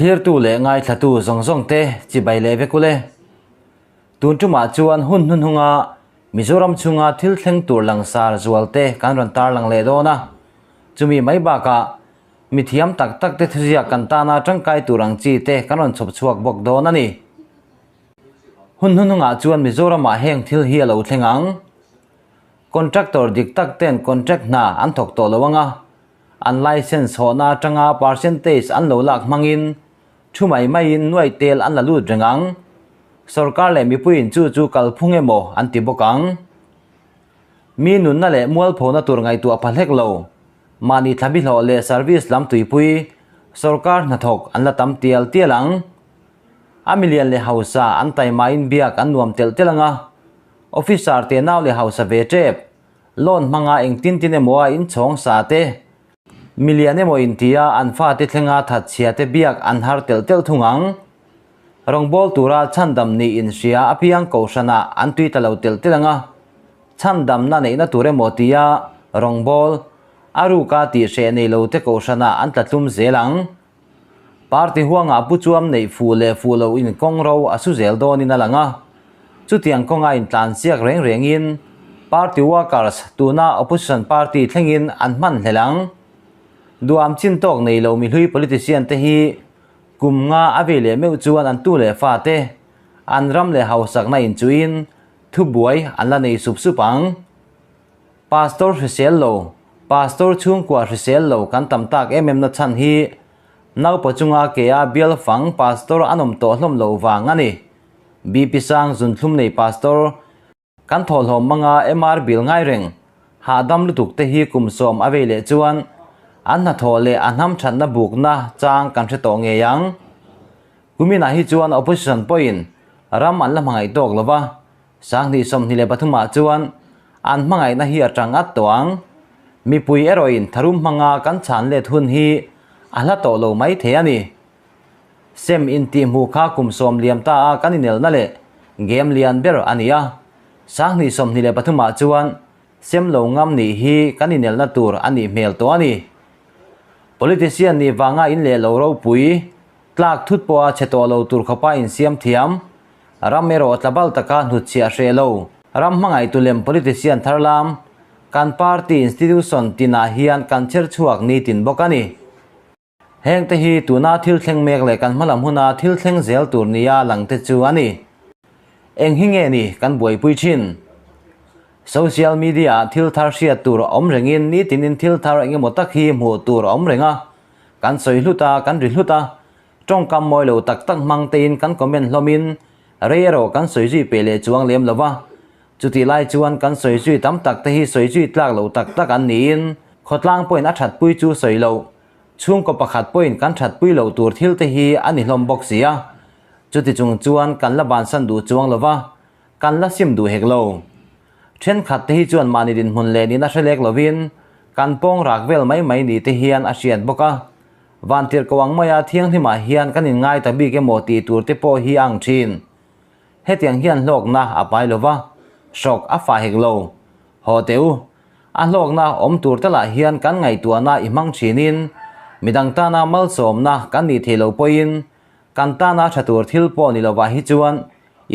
Thlirtu leh ngaithlatu zawng zawng te chibai leh vek ule. Tun tumah chuan hun hnuhnunga Mizoram chhunga thil thleng tur langsar zual te kan rawn tarlang leh dawn a. Chumi mai bakah mi thiam tak tak te thuziak kan tana tangkai tur ang chi te kan rawn chhawp chhuak bawk dawn a ni. Hun hnuhnungah chuan Mizoramah heng thil hi a lo thleng ang. Contractor dik tak ten contract hna an thawk tawh lo ang a, an licence hawhna atanga percentage an lo lak hmangin thu mai maiin nuai tel an la lut reng ang. Sorkar leh mipuiin chu chu kalphung emaw an ti bawk ang. Mi nunna leh mualphona tur ngaihtuah pha hlek lo. Mahni thlabi hlawh leh service lam tuipui sorkar hnathawk an la tam tial tial ang. A milian leh hausa an taimain biak an nuam telh telh ang a, officer te nau leh hausa ve tep, loan hmanga engtin tin emaw a inchhawng sa te, milian emaw intia an fate thlenga thatchhia te biak an har telh telh thung ang. Rawngbâwl tura chhandam nih inhria apiang kohhranah an tui ta lo telh telh ang a, chhandamna neihna tur emaw tia rawngbâwl a ruka tihhreh nei lo te kohhranah an tla tlum zel ang. Party huangah pu chuam neih fuh leh fuh loh in kawng ro a su zel dawnin a lang a. Chutiang kawnga intlan chiak reng rengin party workers tuna opposition party thlengin an hman hlel ang. Duham chin tawk nei lo mihlui politician te hi kum nga a vei leh meuh chuan an tu leh fa te an ram leh hausakna inchuhin thubuai an la nei sup sup ang. Pastor hrisel lo, Pastor chhungkua hrisel lo kan tam tak em em na chhan hi naupa chunga kea bial fang Pastor an awm tawh hlawm loh vang a ni. BP sang zunthlum nei Pastor kan thawhlawm manga MR bil ngai reng hahdam lutuk te hi kum sawm a vei leh chuan an hnathawh leh a hnam thatna bukna chang kan hre tawh ngei ang. Kuminah hi chuan opposition pawhin ram an la hmangaih tawk lova, Sanghnih 23 ah chuan an hmangaihna hi a tang at tawh ang. Mipui erawhin tharum hmanga kan chhan let hun hi a hla tawh lo mai thei a ni. Sem intih hmuh kha kum sawm liam ta a kan inelna leh game lian ber a ni a. Sanghnih 23 ah chuan sem lo ngam nih hi kan inelna tur a nih hmel tawh a ni. Politician nih vanga in leh lo ropui tlak thut pawha chhe tawh lo tur khawpa insiam thiam Ram erawh tlabal taka hnutchhiah hreh lo. Ram hmangaihtu lem politician thar lam, kan party institution tinah hian kan cher chhuak nitin bawk a ni. Heng te hi tuna thil thleng mek leh kan hmalam huna thil thleng zel tur nia lang te chu a ni. Eng hi nge ni kan buaipui thin? Social media ah thil thar hriat tur a awm rengin nitinin thil thar engemaw tak hi hmuh tur a awm reng a, kan sawi hlut a, kan ri hlut a, Tawngkam mawi lo tak tak hmang tein kan comment hlawmin rei erawh kan sawi zui peh leh chuang lem lo va. Chutih lai chuan kan sawi zui tam tak te hi sawi zui tlak lo tak tak an niin khawtlang pawhin a thatpui chu sawi loh, chhungkaw pakhat pawhin kan thatpui loh tur thil te hi a ni hlawm bawk si a. Chuti chung chuan kan la bansan duh chuang lo va, kan la sim duh hek lo. Thenkhat te hi chuan mahni dinhmun leh nihna hre lek lovin kan pawng rak vel mai mai ni te hian a hriat bawk a. Vantirh ko ang maia thianghlimah hian kan inngai ta bik emaw tih tur te pawh hi a ang thin. Hetiang hian hlawkna a pai lo va, hrawk a fah hek lo. Haw teh u, a hlawkna awm tur te lah hian kan ngaihtuahna i hmang thinin midang tana malsawmna kan nih theih loh pawhin kan tana tha tur thil pawh ni lovah hi chuan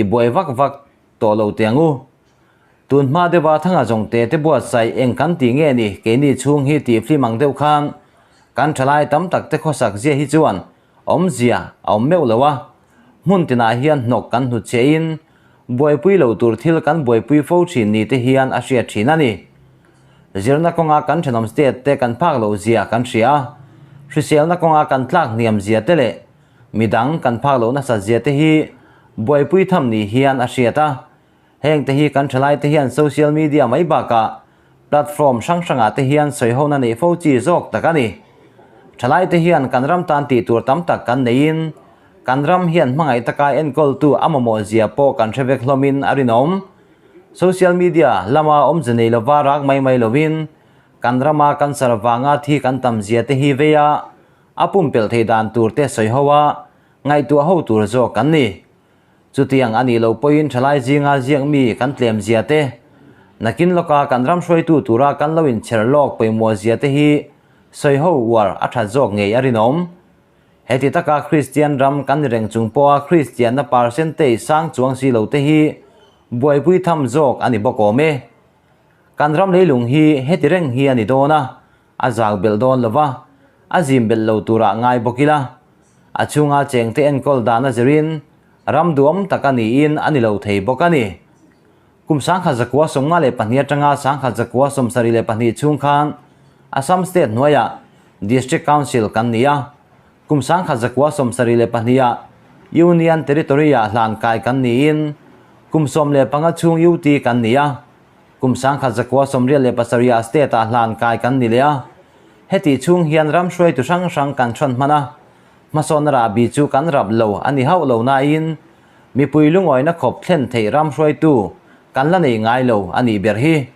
i buai vak vak tawh lo teh ang u. Tun hma deuha thanga zawng te te buatsaih eng kan tih nge ni keini chhung hi tih flim ang deuh khan kan thalai tam tak te khawsak zia hi chuan awmzia a awm meuh lo a, hmun tinah hian hnawk kan hnut che in buaipui lo tur thil kan buaipui fo thin ni te hian a hriat thin a ni. Zirna kawnga kan thenawm state te kan phak loh zia kan hria a, hriselna kawnga kan tlak hniam zia te leh midang kan phak loh nasat zia te hi buaipui tham ni hian a hriat a. Heng te hi kan thalai te hian social media mai bakah platform hrang hrangah te hian sawihona neih fo chi zawk tak a ni. Thalai te hian kan ram tan tih tur tam tak kan neiin kan ram hian hmangaih taka enkawltu a mamawh zia pawh kan hre vek hlawmin a rinawm. Social media lama awmze nei lova rak mai mai lovin kan rama cancer vanga thi kan tam zia te hi veia a pumpelh thei dan tur te sawiho a ngaihtuah ho tur zawk kan ni. Chutiang a nih loh pawhin thalai zinga ziak mi kan tlem zia te, nakin lawka kan ram hruaitu tura kan lo inchher lawk pawimawh zia te hi sawiho uar a that zawk ngei a rinawm. Heti taka Kristian ram kan ni reng chung pawha Kristianna percentage sang chuang si lo te hi buaipui tham zawk a ni bawk awm e. Kan ram leilung hi heti reng hi a ni dawn a, a zau belh dawn lo va, a zim belh lo turah ngai bawk ila. A chhunga chengte enkawl dan a zirin ram duam tak a niin a ni lo thei bawk a ni. Kum 1952 atanga 1972 chhung khan Assam State hnuaiah District Council kan ni a, kum 1972 ah Union Territory-ah hlan kai kan niin kum 15 chhung UT kan ni a, kum 1987 ah State-ah hlan kai kan ni leh a. Hetih chhung hian ram hruaitu hrang hrang kan hrawn hman a, hmasawnna rahbi chu kan rap lo a ni hauh lo nain Mipui lungawina khawp thlen theih ram hruaitu kan la nei ngai lo a nih ber hi.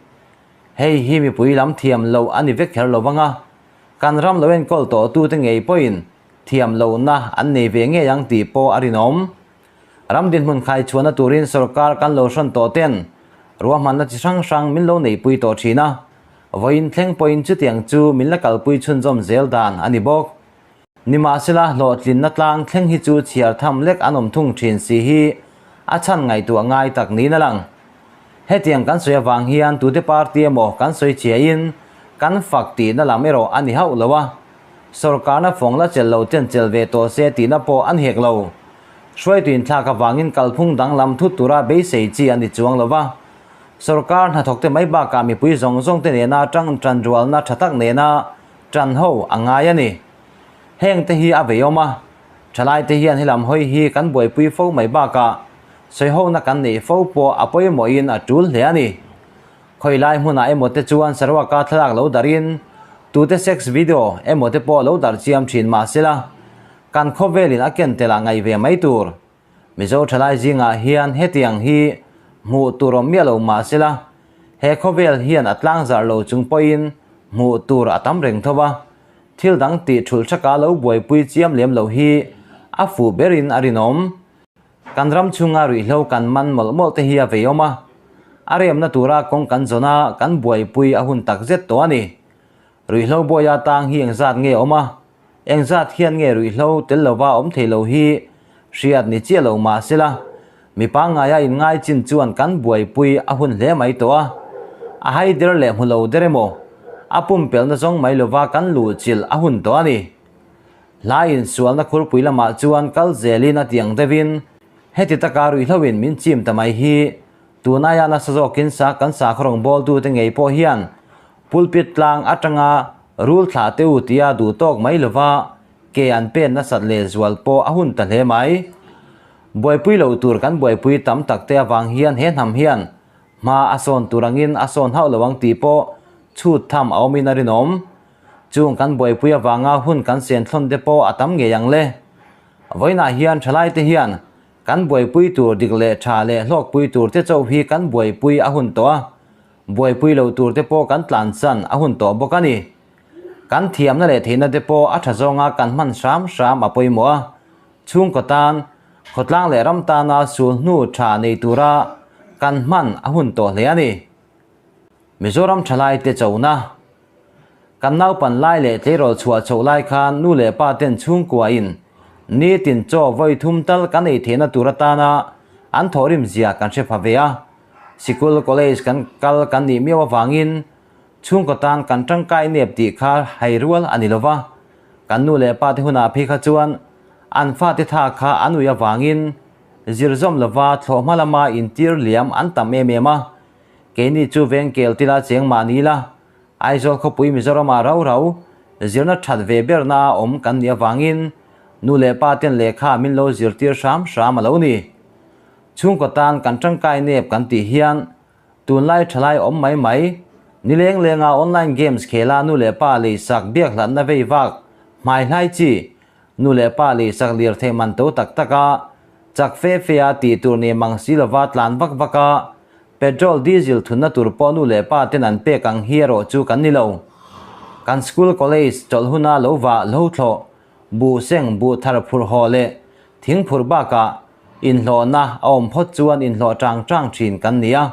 Hei hi mipui lam thiam loh a ni vek kher lo vang a, kan ram lo enkawl tawhtute ngei pawhin thiam lohna an nei ve ngei ang tih pawh a rinawm. Ram dinhmun khaichhuahna turin sorkar kan lo hrawn tawh ten ruahmanna chi hrang hrang min lo neihpui tawh thin a, vawiin thleng pawhin chutiang chu min la kalpui chhunzawm zel dan a ni bawk. Nimahsela, hlawhtlinna tlang thleng hi chu chhiar tham lek an awm thung thin si hi a chhan ngaihtuah ngai tak niin a lang. Hetiang kan sawi avang hian tute party emaw kan sawi chiahin kan fak tihna lam erawh a ni hauh lo a, sawrkarna fawng la chelh lo ten chelh ve tawh se tihna pawh an hek lo. Hruaitu inthlak avangin kalphung danglam thut tura beisei chi a ni chuang lo va, sawrkar hnathawkte mai bakah mipui zawng zawngte nena tang tanrualna tha tak nena Ṭan ho a ngai a ni. Heng te hi a vei awm a, ṭhalai te hian helam hawi hi kan buaipui fo mai bakah sawihona kan neih fo pawh a pawimawhin a ṭul hle a ni. Khawilai hmunah emaw te chuan saruaka thlalak lo darhin tute sex video emaw te pawh lo darh chiam ṭhin mah sela, kan khawvelin a ken telh ah ngaih ve mai tur. Mizo ṭhalai zingah hian hetiang hi hmuh tur awm miah lo mah sela, he khawvel hian a tlangzarh lo chung pawhin hmuh tur a tam reng tho a, thil dang tih thulh ṭhaka lo buaipui chiam lem lo hi a fuh berin a rinawm. Kan ram chhunga ruihhlo kan man mawlh mawlh te hi a vei awm a, a remna tura kawng kan zawn a, kan buaipui a hun takzet tawh a ni. Ruihhlo buaia tang hi engzat nge awm a? Engzat hian nge ruihhlo tel lova awm thei lo hi hriat ni chiah lo mah sela, mi pangngaia inngai chin chuan kan buaipui a hun hle mai tawh a. A hai der leh hmu lo der emaw, a pumpelna zawng mai lova kan luhchilh a hun tawh a ni. Hla insualna khurpui lamah chuan kal zelin a tiang deuhin heti taka ruihhloin min chim ta mai hi tunaia nasa zawkin sa kan sakhaw rawngbawltute ngei pawh hian Pulpit tlang atanga rul thlah te u tia duh tawk mai lova ke an pen nasat leh zual pawh a hun ta hle mai. Buaipui loh tur kan buaipui tam tak te avang hian he hnam hian hma a sawn tur angin a sawn hauh lo ang tih pawh chhut tham a awmin a rinawm. Chung kan buaipui avanga hun kan sen thlawn te pawh a tam ngei ang le. Vawiinah hian thalai te hian kan buaipui tur dik leh tha leh hlawkpui tur te chauh hi kan buaipui a hun tawh a. Buaipui lo tur te pawh kan tlan chan a hun tawh bawk a ni. Kan thiamna leh theihna te pawh a tha zawnga kan hman hram hram a pawimawh a. Chhungkaw tan, khawtlang leh ram tana sul hnu tha nei tura kan hman a hun tawh hle a ni. Mizoram thalai te chona. Kan naupan lai leh tleirawl chhuah chhoh lai khan nu leh pa ten chhungkua in nitin chaw vawi thum tal kan ei theihna tur atana an thawhrim zia kan hre pha ve a. Sikul, college kan kal kan nih miau avangin chhungkaw tan kan tangkai nep tih kha hai rual a ni lo va. Kan nu leh pa te hunah phei kha chuan an fate tha kha an ui avangin zir zawm lova thlawhhma lama intir liam an tam em em a. Keini chu vengkel tila cheng mah ni la, Aizawl khawpui Mizoramah rau rau zirna that ve berna a awm kan nih avangin nu leh pa ten lehkha min lo zirtir hram hram a lo ni. Chhungkaw tan kan tangkai nep kan tih hian tunlai thalai awm mai mai, nileng lenga online games khela nu leh pa leisak biak hlatna vei vak hmai hlai chi, nu leh pa leisak lirthei man to tak tak a, chak fe fe a tih tur ni mang si lova tlan vak vak a, petrol diesel thunna tur pawh nu leh pa ten an pek ang hi erawh chu kan ni lo. Kan school college chawlh huna lo vah lo thlawh, buh seng buh thar phurh haw leh thing phurh bakah Inhlawhna a awm phawt chuan inhlawh tang tang thin kan ni a.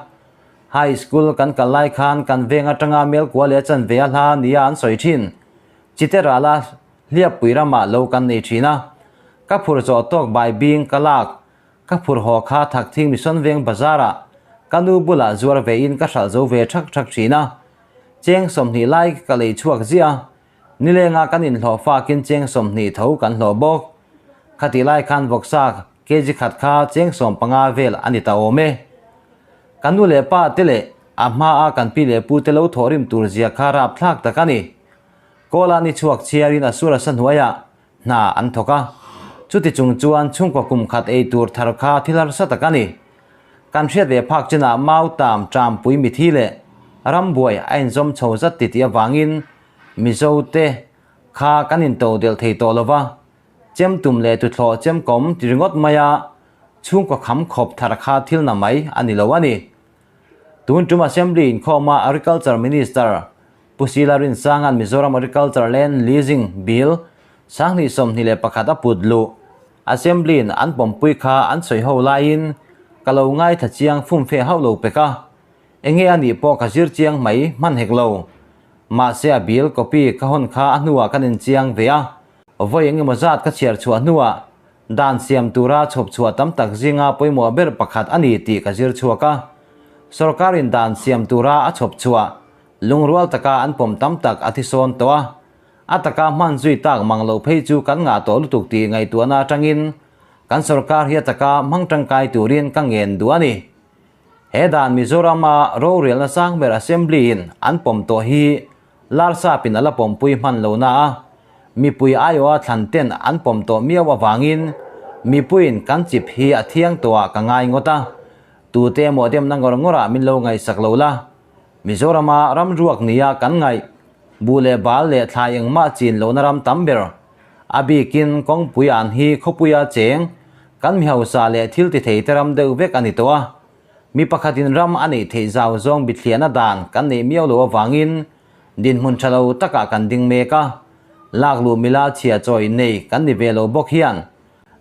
High School kan kal lai khan kan veng atanga Melkua leh chanve a hla nia an sawi thin. Chite rala Hliappui ramah lo kan nei thin a. Ka phur zawh tawk bai bing ka lak Ka phur haw kha Thakthing Mission Veng Bazar-ah ka nu bulah zuar vein ka hralh zo ve thak thak thin a. Cheng 20 lai ka lei chhuak ziah a, nilenga kan inhlawh fakin cheng 20 tho kan hlawh bawk. Khatih lai khan vawksa kg khat kha cheng 15 vel a ni ta awm e. Ka nu leh pa te leh a hmaa kan pi leh pu te lo thawhrim tur zia kha rapthlak tak a ni. Kawla ni chhuak chhiarin a sur a sa hnuaiah hna an thawk a, chuti chung chuan chhungkaw kum khat ei tur thar kha thil harsa tak a ni. Kan hriat ve phak chinah mau tam ṭampui mithi leh rambuai a inzawm chho zat titih avangin Mizo te kha kan into delh thei tawh lo va, chem tum leh tuthlawh chem kawm ti ringawt maia chhungkaw kham khawp thar kha thil na mai a ni lo a ni. Tun tum Assembly inkhawma Agriculture Minister Pu Sila Rinsanga'n Mizoram Agriculture Land Leasing Bill 2021 a put luh Assembly-in an pawmpui kha an sawi ho laiin ka lo ngaithla chiang fumfe hauh lo pek a, enge a nih pawh ka zir chiang mai hman hek lo. Mahse a bill copy ka hawn kha a hnuah kan inchiang ve a, vawi engemaw zat ka chhiar chhuah hnuah Dan siam tura chhawp chhuah tam tak zinga pawimawh ber pakhat a ni tih ka zir chhuak a. Sorkarin dan siam tura a chhawp chhuah lungrual taka an pawm tam tak a thisawn tawh a. A taka hman zui tak mang loh phei chu kan ngah tawh lutuk tih ngaihtuahna atangin kan sorkar hi a taka hmang tangkai turin ka ngen duh a ni. He dan Mizorama rorelna sang ber Assembly-in an pawm tawh hi Larsapin a la pawmpui hman lo na a, mipui aiawha thlan ten an pawm tawh miau avangin mipuiin kan chip hi a thiang tawhah ka ngai ngawt a, tute emaw demna ngawr ngawrah min lo ngaihsak lo la. Mizorama ram ruak nia kan ngaih, buh leh bal leh thlai engmah chin lohna ram tam ber, a bikin kawngpui an hi khawpuia cheng kan mi hausa leh thil ti thei te ram deuh vek a ni tawh a. Mi pakhatin ram a neih theih zau zawng bithliahna dan kan neih miau lo avangin dinhmun tha lo takah kan ding mek a, lakluh mila chhia chawi nei kan ni ve lo bawk hian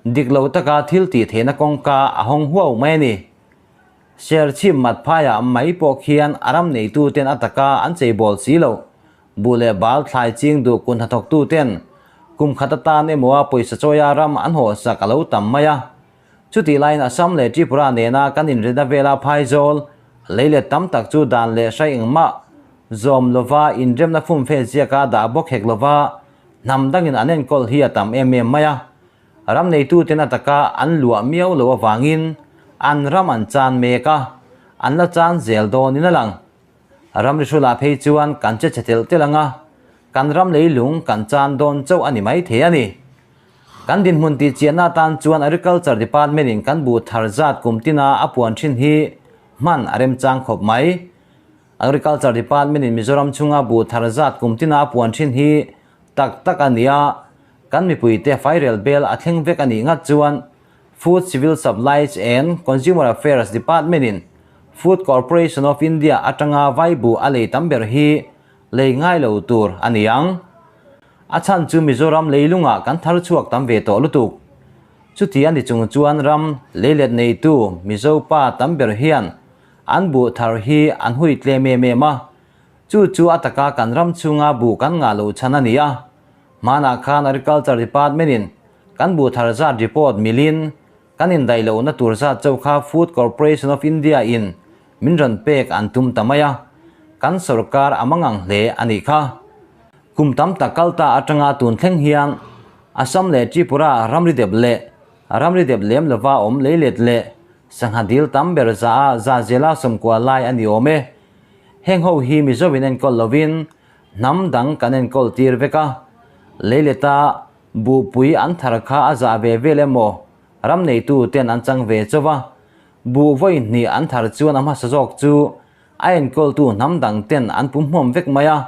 dik lo taka thil tih theihna kawngka a hawng huau mai a ni. Serchhip mat phaiah mai pawh khian a ram neituten a taka an cheibawl si loh, buh leh bal thlai ching duh kun hnathawktuten kum khat atan emaw a pawisa chawia ram an hawhsak a lo tam mai a. Chutih laiin Assam leh Tripura nena kan inrina vela phaizawl lei let tam tak chu dan leh hrai engmah zawm lova inremna fumfe ziaka dah bawk hek lova hnam dangin an enkawl hi a tam em em mai a. Ram neituten a taka an luah miau lo avangin an ram an chan mek a, an la chan zel dawnin a lang. Ramri hrulah phei chuan kan che chhe telh telh ang a, kan ram leilung kan chan dawn chauh a ni maithei a ni. Kan dinhmun tih chiahna atan chuan Agriculture Department in kan buh thar zat kum tina a puan thin hi hman a remchang khawp mai. Agriculture Department in Mizoram chhunga buh thar zat kum tina a puan thin hi tak tak a ni a, kan mipuite fairel bel a thleng vek a nih ngat chuan Food Civil Supplies and Consumer Affairs Department in Food Corporation of India atanga vai buh a lei tam ber hi lei ngai lo tur a ni ang. A chhan chu Mizoram leilungah kan thar chhuak tam ve tawh lutuk. Chuti a ni chung chuan ram leilet neitu Mizo pa tam ber hian an buh thar hi an hui tlem em em a. Chu chu a taka kan ram chhunga buh kan ngah loh chhan a ni a. Hmanah khan Agriculture Department in kan buh thar zat report milin kan indaih lohna tur zat chauh kha Food Corporation of India in min rawn pek an tum ta mai a, kan sorkar a mangang hle a nih kha. Kum tam tak kal ta atanga tun thleng hian Assam leh Tripura ramri dep leh ramri dep lem lova awm leilet leh sangha dil tam ber za a za zela 90 lai a ni awm e. Heng ho hi Mizo in enkawl lovin hnam dang kan enkawl tir vek a, leileta buhpui an thar kha a zah ve vel emaw ram neitu ten an chang ve chauh a, buh vawi hnih an thar chuan a hmasa zawk chu A enkawltu hnam dang ten an pum hmawm vek mai a,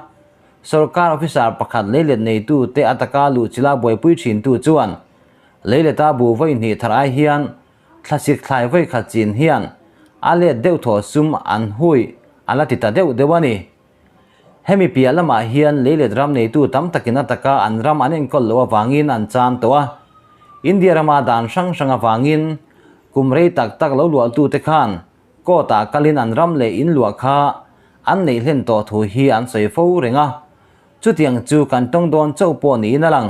sorkar officer pakhat leilet neitu te a taka luhchila buaipui thintu chuan leileta bu vawi hnih thar ai hian thlasik thlai vawi khat chin hian a let deuh thaw sum an hui a la ti ta deuh deuh a ni. Hemi piah lamah hian leilet ram neitu tam takin a taka an ram an enkawl loh avangin an chan tawh a, India rama dan hrang hrang avangin kum rei tak tak lo luahtute khan Court-ah kalin an ram leh in luah kha an neih hlen tawh thu hi an sawi fo reng a, chutiang chu kan tawng dawn chauh pawh niin a lang.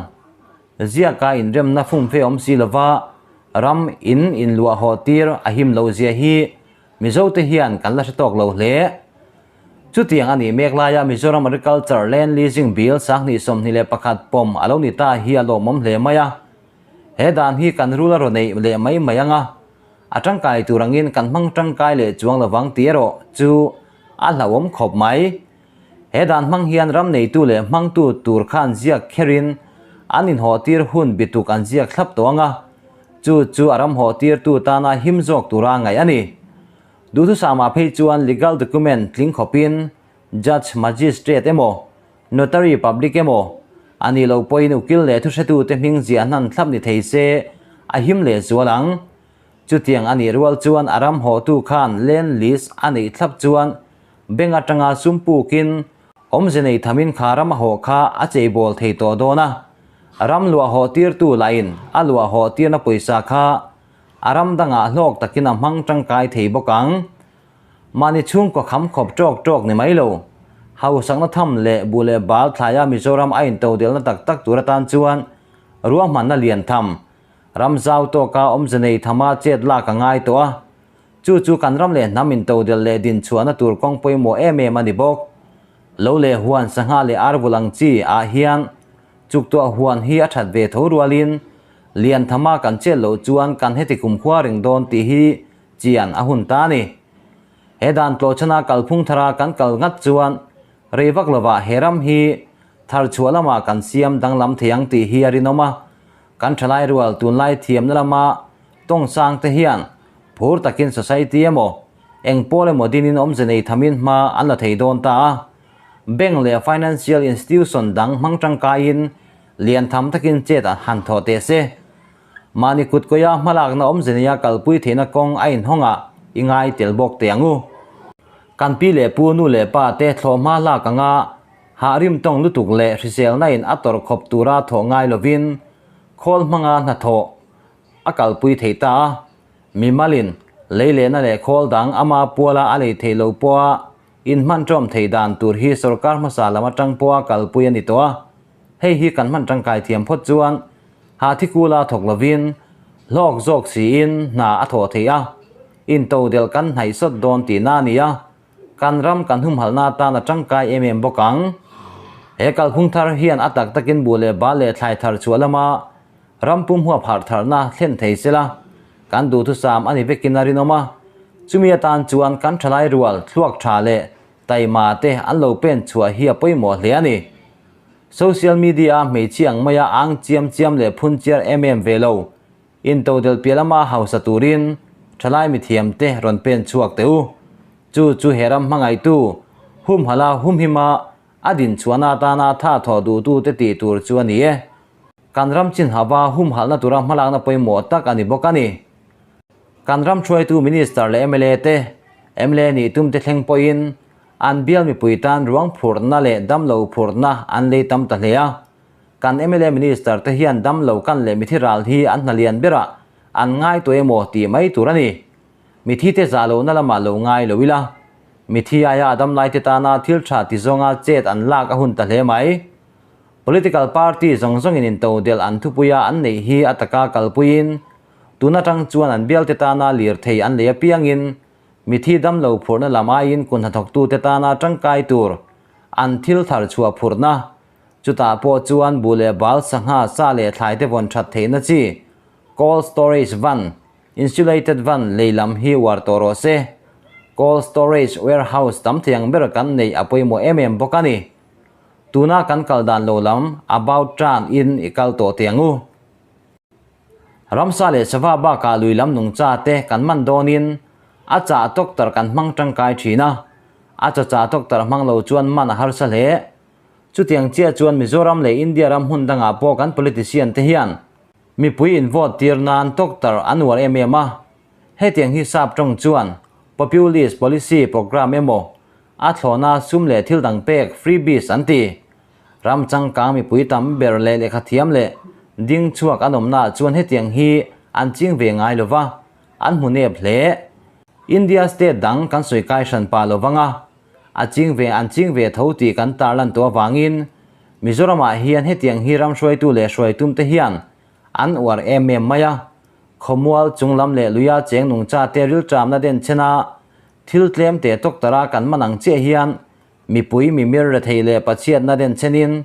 Ziaka inremna fumfe awm si lova ram in inluah haw tir a him loh zia hi Mizote hian kan la hre tawk lo hle. Chutiang a nih mek laia Mizoram Agriculture Land Leasing Bill 2021 pawm a lo ni ta hi a lawmawm hle mai a. He dan hi kan rul a rawn neih leh mai mai ang a, a tangkai tur angin kan hmang tangkai leh chuang lovang tih erawh chu a hlauhawm khawp mai. He dan hmang hian ram neitu leh hmangtu tur khan ziak kherin an inhawhtir hun bituk an ziak thlap tawh ang a, chu chu a ram hawhtirtu tana him zawk tura ngaih a ni. Duhthusama phei chuan legal document tling khawpin judge, magistrate emaw, notary public emaw, a nih loh pawhin ukil leh thuhretute hming ziah hnan thlap ni thei se a him leh zual ang. Chutiang a nih rual chuan a ram hawhtu khan land lease a neih thlap chuan bank atanga sum pukin awmze nei thamin kha ram a hawh kha a cheibawl thei tawh dawn a. Ram luah hawh tirtu lahin a luah hawh tirna pawisa kha a ram dangah hlawk takin a hmang tangkai thei bawk ang. Mahni chhungkaw kham khawp tawk tawk ni mai lo. Hausakna tham leh buh leh bal thlaia Mizoram a intodelna tak tak tur atan chuan ruahmanna lian tham, ram zau tawka awmze nei thama chet lak a ngai tawh a. Chu chu kan ram leh hnam intodel leh dinchhuahna tur kawng pawimawh em em a ni bawk. Lo leh huan sangha leh arvul ang chi ah hian chuktuah huan hi a that ve tho rualin lian thama kan chet loh chuan kan heti kumkhua ring dawn tih hi chian a hun ta a ni. He dan tlawhchhana kalphung thara kan kal ngat chuan rei vak lovah he ram hi thar chhuah lamah kan siam danglam thei ang tih hi a rinawm a. Kan thalai rual tunlai thiamna lama tawngsang te hian phur takin society emaw eng pawl emaw dinin awmze nei thamin hma an la thei dawn ta a. Bank leh financial institution dang hmang tangkaiin lian tham takin chet an han thawh teh se. Mahni kutkawia hmalakna awmze neia kalpui theihna kawng a inhawngah i ngai tel bawk teh ang u. Kan pi leh pu nu leh pa te thlawhhma hlak anga hah rim tawng lutuk leh hriselna in a tawrh khawp tura thawh ngai lovin khawl hmanga hnathawh a kalpui thei ta a. Mimalin lei lehna leh khawl dang ama puala a lei theih loh pawha inhman tawm thei dan tur hi sorkar hmasa lam atang pawha kalpui a ni tawh a. Hei hi kan hman tangkai thiam phawt chuan Hathikula thawk lovin hlawk zawk siin hna a thawh theih a, intodelh kan hnaih sawt dawn tihna a ni a, kan ram kan humhalhna atan a tangkai em em bawk ang. He kalphung thar hian a tak takin buh leh bal leh thlai thar chhuah lama ram pum huap harh tharna thlen thei sela kan duhthusam a ni vekin a rinawm a, chumi atan chuan kan thalai rual thluak tha leh taima te an lo pen chhuah hi a pawimawh hle a ni. Social media a hmeichhia ang maia ang chiam chiam leh phun chiar em em ve lo. Intodelh piah lama hausa turin thalai mithiam te rawn pen chhuak teh u. Chu chu he ram hmangaihtu humhala humhima a dinchhuahna atana tha thawh duhtu te tih tur chu a ni e. Kan ram chin hava humhalhna tura hmalakna pawimawh tak a ni bawk a ni. Kan ram hruaitu Minister leh mla te, mla nih tum te thleng pawhin An bial mipui tan ruang phurhna leh damlo phurhna an lei tam ta hle a. Kan mla Minister te hian damlo kan leh mithi ral hi an hna lian berah an ngai tawh emaw tih mai tur a ni. Mithi te zah lohna lamah lo ngai lo ila. Mithi aia a damlai te tana thil tha ti zawnga chet an lak a hun ta hle mai. Political party zawng zawngin intodelh an thupuia an neih hi a taka kalpuiin tun atang chuan an bial te tana lirthei an lei apiangin Mithi damlo phurhna lam aiin kun hnathawktute tana tangkai tur an thil thar chhuah phurhna, chutah pawh chuan buh leh bal, sangha, sa leh thlai te vawn that theihna chi, cold storage van, insulated van lei lam hi uar tawh rawh se. Cold storage warehouse tam thei ang ber kan neih a pawimawh em em bawk a ni. Tuna kan kal dan lo lam about turn in i kal tawh teh ang u. Ramsa leh sava bakah lui lam nungcha te kan man dawnin a chah doctor kan hmang tangkai thin a, a chaw chah doctor hmang lo chuan man a harsa hle. Chutiang chiah chuan Mizoram leh India ram hmun dangah pawh kan politician te hian mipui in vote tir nan doctor an uar em em a, hetiang hi sap tawng chuan populist policy programme emaw a thlawhna sum leh thil dang pek freebies an ti. Ram changkang mipui tam ber leh lehkha thiam leh ding chhuak an awmnaah chuan hetiang hi an ching ve ngai lo va, an hmu nep hle. India state dang kan sawi kai hran pah lo vang a, a ching ve an ching ve tho tih kan tarlan tawh avangin Mizoramah hian hetiang hi ram hruaitu leh hruaitumte hian an uar em em mai a. Khawmual chunglam leh luia cheng nungchate rilṭamna denchhena thil tlem te tawktara kan man ang chiah hian mipui mimir rethei leh pachhiatna denchhenin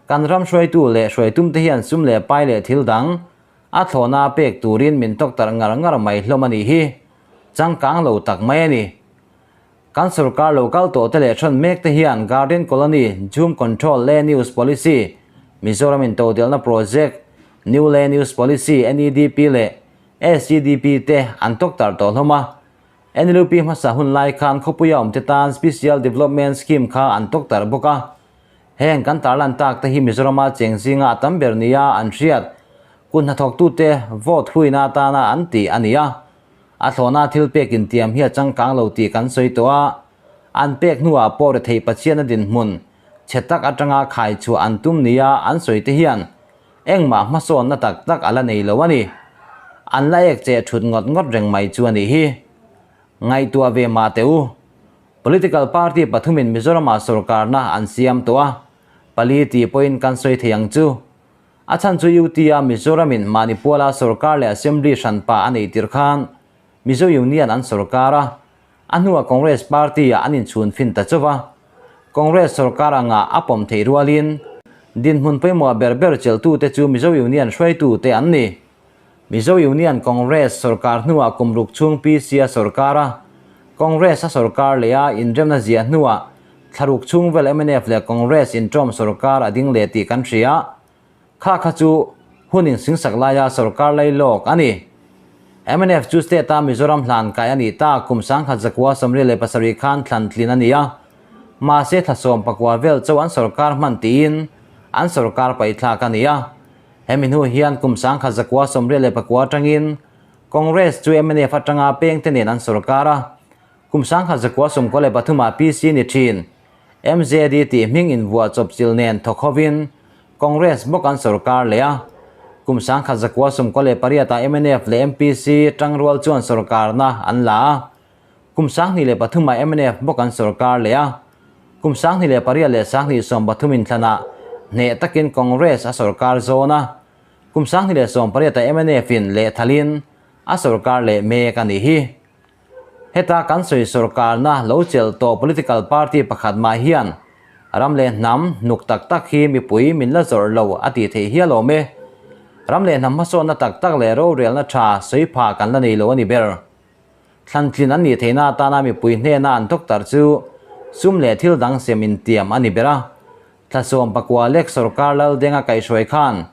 kan ram hruaitu leh hruaitumte hian sum leh pai leh thil dang a thlawhna pek turin min tawktarh ngar ngar mai hlawm a nih hi. Changkang lo tak mai a ni. Kan sorkar lo kal tawh te leh hrawn mek te hian Garden Colony, Jhum Control, Land Use Policy, Mizoram Intodelhna Project, New Land Use Policy, NEDP, leh SGDP te an tawktarh tawh hlawm a. NLUP hmasa hun lai khan khawpuia awmte tan Special Development Scheme kha an tawktarh bawk a. Heng kan tarlan tak te hi Mizorama cheng zinga a tam ber nia an hriat. Kut hnathawktute vote huina atana an tih a ni a. A thlawhna thil pek intiam hi a changkang lo tih kan sawi tawh a, an pek hnuah pawh rethei Pathian a dinhmun chhe tak atanga khai chhuah an tum nia an sawi te hian engmah hmasawnna tak tak a la nei lo a ni. An la ek cheh thut ngawt ngawt reng mai chu a nih hi. Ngaihtuah ve mah teh u. Political party pathumin Mizoramah sorkarna an siam tawh a, pali tih pawhin kan sawi thei ang chu. A chhan chu UT-a Mizoramin mahni puala sorkar leh Assembly hranpa a neih tirh khan Mizo Union an sorkar a, a hnuah Congress Party-ah an inchhun fin ta chauh a. Congress sorkar anga a pawm theih rualin dinhmun pawimawh ber ber chelhtute chu Mizo Union hruaitute an ni. Mizo Union Congress sorkar hnuah kum ruk chhung PC-a sorkar a, Congress a sorkar leh a inremna ziah hnuah thla ruk chhung vel mnf leh Congress inṭawm sorkar a ding leh tih kan hria. Kha kha chu hun insingsak laia sorkar lai lawk a ni. Mnf chu state-a Mizoram hlan kai a nih tak kum 1977 khan thlan tlin a ni a, mahse thla 14 vel chauh an sorkar hman tiin an sorkar paihthlak a ni a. Hemi hnu hian kum 1989 atangin Congress chu mnf atanga pengte nen an sorkar a, kum 1993 ah PC ni thin MJD tih hming invuah chawpchilh nen thawk hovin Congress bawk an sorkar leh a, kum 1998 ah mnf leh MPC tangrual chuan sorkarna an la a, kum 2003 ah mnf bawk an sorkar leh a. Kum 2008 leh 2013 inthlanah hneh takin Congress a sorkar zawn a, kum 2018 ah mnf in lehthalin a sorkar leh mek a nih hi. Heta kan sawi sorkarna lo chelh tawh political party pakhat mah hian ram leh hnam hnuk tak tak hi mipui min la zawrh lo a tih theih hial awm e. Ram leh hnam hmasawnna tak tak leh rorelna tha sawi pha kan la nei lo a ni ber. Thlantlin an nih theihna atana mipui hnena an doctor chu sum leh thil dang sem intiam a ni ber a. Thlasawm pakua lek sorkar Laldenga kaihhruai khan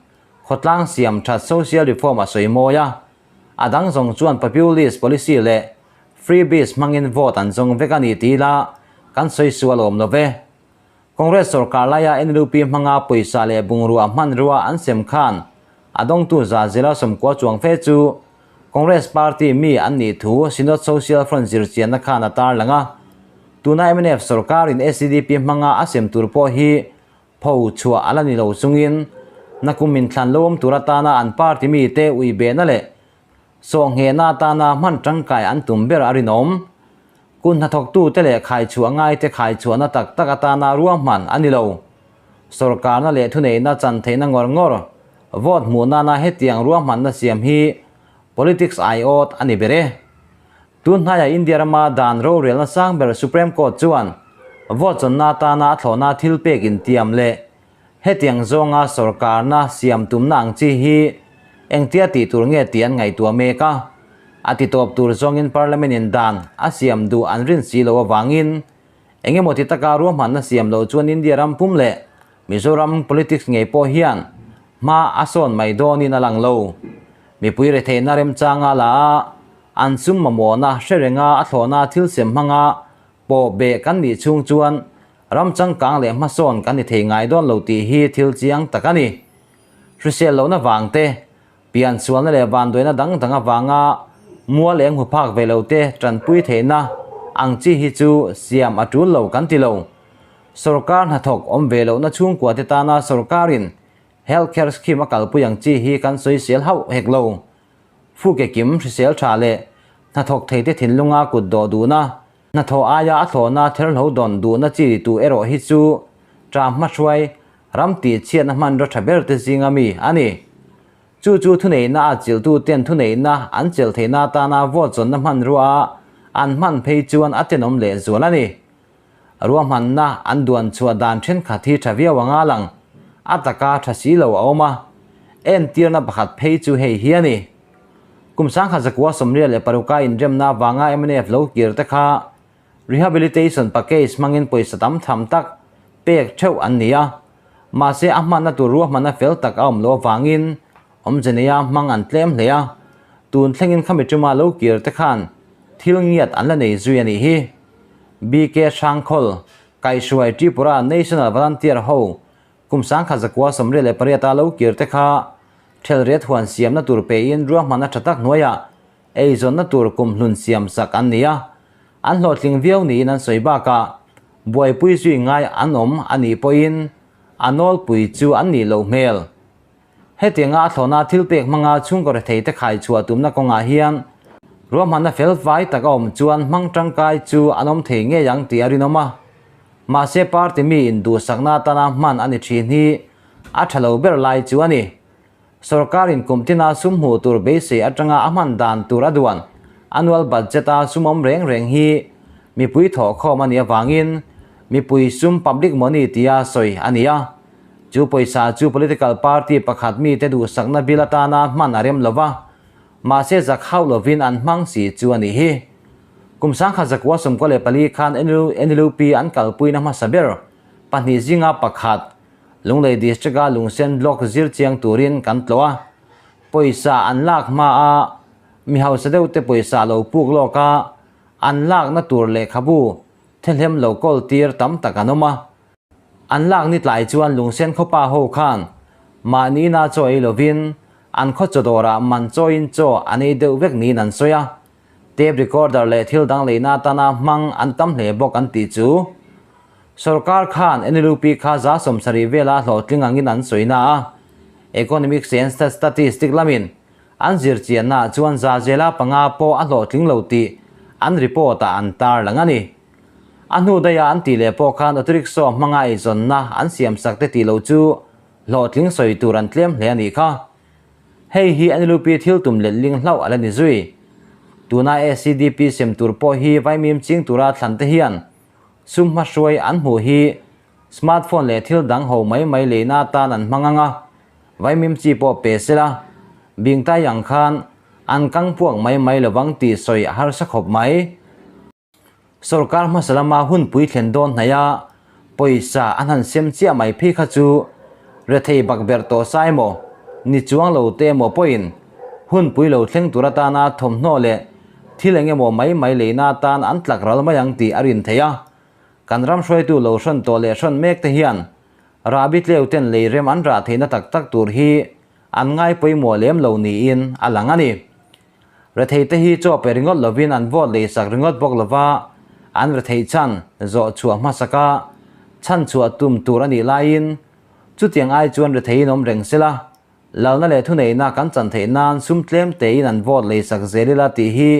khawtlang siam that social reform a sawi mawi a. A dang zawng chuan populist policy leh freebies hmangin vote an zawng vek a ni tih ila kan sawi sual awm lo ve. Congress sorkar laia NLUP hmanga pawisa leh bungrua hmanrua an sem khan a dawngtu za zela 90 chuang fe chu Congress party mi an nih thu Synod Social Front zirchianna khan a tarlang a. Tuna mnf sorkarin SEDP hmanga a sem tur pawh hi pho chhuah a la ni lo chungin nakum inthlan lo awm tur atana an party mite uibehna leh Sawhnghehna atana hman tangkai an tum ber a rinawm. Kun hnathawktute leh khaichhuah ngaite khaichhuahna tak tak atana ruahman a ni lo. Sorkarna leh thuneihna chan theihna ngawr ngawr, vote hmuh nana hetiang ruahmanna siam hi politics aiawt a ni ber e. Tun hnaiah India rama dan rorelna sang ber Supreme Court chuan vote chawnna atana a thlawhna thilpek intiam leh Hetiang zawnga sorkarna siam tumna ang chi hi engtia tih tur nge tih an ngaihtuah mek a, a ti tawp tur zawngin Parliament in dan a siam duh an rin si loh avangin eng emaw ti taka ruahmanna siam loh chuan India ram pum leh Mizoram politics ngei pawh hian hma a sawn mai dawnin a lang lo. Mipui retheihna remchanga la a, an sum mamawhna hre renga a thlawhna thil sem hmanga pawh beh kan nih chhung chuan Ram changkang leh hmasawn kan ni thei ngai dawn lo tih hi thil chiang tak a ni. Hrisel lohna vang te, pian sualna leh vanduaina dang dang avanga mual eng hmu phak ve lo te tanpui theihna ang chi hi chu siam a tul lo kan ti lo. Sorkar hnathawk awm ve lohna chhungkua te tana sorkarin Health Care Scheme a kalpui ang chi hi kan sawisel hauh hek lo. Fuke kim hrisel tha leh hnathawk thei te thinlunga kut dawh duhna Hnathawh aia a thlawhna therhlo dawn duhna chi tu erawh hi chu ṭam hmahruai ram tihchhiatna hmanraw tha ber te zinga mi a ni. Chu chu thuneihna a chilhtuten thuneihna an chelh theihna atana vote zawnna hmanrua a an hman phei chuan a tenawm lehzual a ni. Ruahmanna an duan chhuah dan thenkhat hi tha viau anga lang, a taka tha si lo a awm a, entirna pakhat phei chu hei hi a ni. Kum 1986 inremna avanga mnf lo kir te kha Rehabilitation Package hmangin pawisa tam tham tak pek theuh an ni a, mahse a hmanna tur ruahmanna fel tak a awm loh avangin awmze neia hmang an tlem hle a, tun thlengin khami tuma lo kir te khan thil ngiat an la nei zui a nih hi. BK Hrangkhawl, Kaihhruai Tripura National Volunteer ho kum 1998 a lo kir te kha thelret huan siamna tur pein ruahmanna tha tak hnuaiah eizawnna tur kum hlun siam sak an ni a, an hlawhtling viau niin an sawi bakah buaipui zui ngai an awm a nih pawhin a nawlpui chu an nih loh hmel. Hetianga a thlawhna thil pek hmanga chhungkaw rethei te khai chhuah tumna kawngah hian ruahmanna fel fai tak a awm chuan hmang tangkai chu an awm thei ngei ang tih a rinawm a. Mahse party mi induhsakna atana hman a ni thin hi a tha lo ber lai chu a ni. Sorkarin kum tina sum hmuh tur beisei atanga a hman dan tur a duan annual budget a sum awm reng reng hi mipui thawhkhawm a nih avangin mipui sum public money tia sawi a ni a. Chu pawisa chu political party pakhat mite duhsakna bill atana hman a rem lova, mahse zak hauh lovin an hmang si chu a nih hi. Kum 1994 khan NLUP an kalpuina hmasa ber pahnih zinga pakhat Lunglei District-a Lungsen Block zir chiang turin kan tlawh a, pawisa an lak hma a, mi hausa deuhte pawisa lo puk lawk a, an lakna tur lehkhabu thehlem lo kawl tir tam tak an awm a. An lak ni tlai chuan Lungsen khawpa ho khan mahni ina chaw ei lovin an khaw chaw dawrah man chawiin chaw an ei deuh vek niin an sawi a. Tape recorder leh thil dang leina atana hmang an tam hle bawk an tih chu. Sorkar khan NLUP kha 70% vela hlawhtling angin an sawi na a, Economics and Statistics lamin an zirchiannaah chuan 5% pawh a hlawhtling lo tih an report-ah an tarlang a ni. A hnu daiha an tih leh pawh khan auto rickshaw hmanga eizawnna an siamsak te tih loh chu hlawhtling sawi tur an tlem hle a nih kha. Hei hi NLUP thil tum letling hlauh a la ni zui. Tuna ACDP sem tur pawh hi vaimim ching tura thlan te hian sum hmahruai an hmuh hi smartphone leh thil dang ho mai mai leina atan an hmang ang a, vaimim chi pawh pe sela bingtai ang khan an kang puak mai mai lovang tih sawi a harsa khawp mai. Sorkar hmasa lama hunpui thlen dawn hnaih a, pawisa an han sem chiah mai phei kha chu rethei bakberh tawh sa emaw, ni chuang lo te emaw pawhin hunpui lo thleng tur atana thawmhnaw leh thil eng emaw mai mai leina atan an tlak ral mai ang tih a rin theih a. Kan ram hruaitu lo hrawn tawh leh hrawn mek te hian rahbi tleu ten lei rem an rah theihna tak tak tur hi an ngai pawimawh lem lo niin a lang a ni. Rethei te hi chaw pe ringawt lovin an vote leisak ringawt bawk lova, an rethei chhan zawh chhuah hmasaka chhan chhuah tum tur a nih laiin chutiang ai chuan retheiin awm reng sela, lalna leh thuneihna kan chan theih nan sum tlem tein an vote leisak zel ila tih hi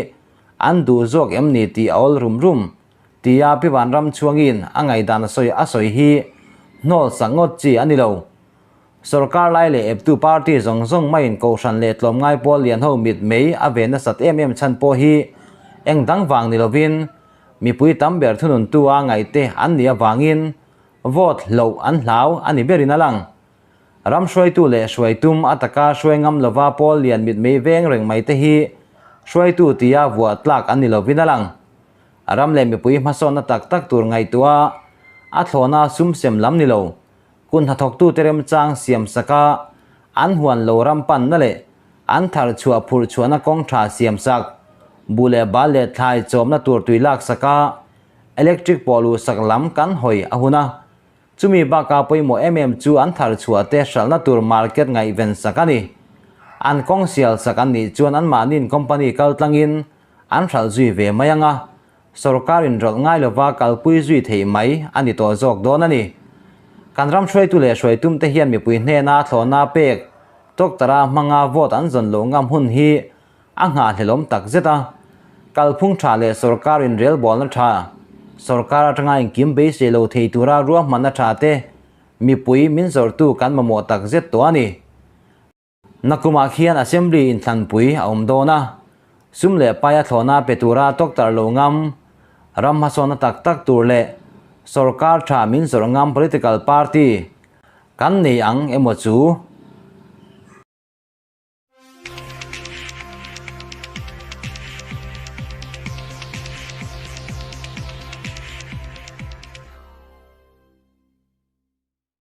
an duh zawk em ni tih a awl rum rum tia Pi Vanramchhuangin a ngaihdan a sawi a sawi hi hnawl sak ngawt chi a ni lo. Sorkar lai leh eptu party zawng zawng maiin kohhran leh tlawmngai pawl lian ho mit mei a ve nasat em em chhan pawh hi eng dang vang ni lovin mipui tam ber thununtu a ngaihte an nih avangin vote hloh an hlau a ni berin a lang. Ram hruaitu leh hruaitum a taka hruai ngam lova pawl lian mit mei veng reng mai te hi hruaitu tia vuah tlak an ni lovin a lang. Ram leh mipui hmasawnna tak tak tur ngaihtuah a thlawhna sum sem lam ni lo. Kun hnathawktute remchang siam saka an huan lo ram panna leh an thar chhuah phurh chhuahna kawng tha siam sak, buh leh bal leh thlai chawmna tur tui lak saka electric pawh luh sak lam kan hawi a hun a. Chumi baka pawimawh em em chu an thar chhuah te hralhna tur market ngaihven sak a ni. An kawng sial sak an nih chuan anmahniin company kal tlangin an hralh zui ve mai ang a. Sorkar inrawlh ngai lova kalpui zui theih mai a ni tawh zawk dawn a ni. Kan ram hruaitu leh hruaitumte hian mipui hnena thlawhna pek Doctor-a hmanga vote an zawn loh ngam hun hi a nghahhlelawm tak zet a. Kalphung tha leh sorkar inrelbawlna tha, sorkar atanga engkim beisei lo thei tura ruahmanna tha te. mipui min zawrhtu kan mamawh tak zet tawh a ni. Nakumah khian Assembly inthlanpui a awm dawn a, sum leh paia thlawhna pe tura tawktarh lo ngam, ram hmasawnna tak tak tur leh sorkar tha min zawrh ngam political party kan nei ang emaw chu?